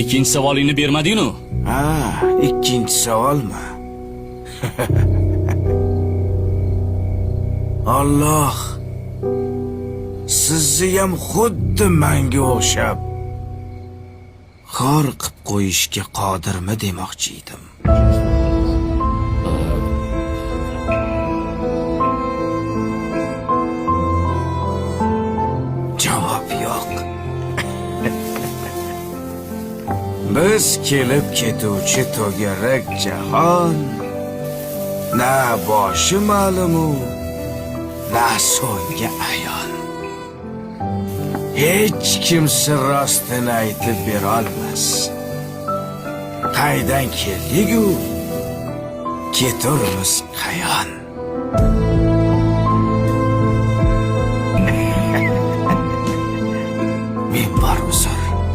Ikkinchi savolingni bermading-u. Ha, ikkinchi savolmi? Alloh sizni ham xuddi menga o'xshab xor qilib qo'yishga qodirmi demoqchi edim. Javob yo'q. Biz kelib ketuvchi to'garak jahon, na boshi ma'lumu, na so'nggi ayon. Hech kimsa rostini aytib berolmas. Qaydan keldik-u, keturmiz qayon.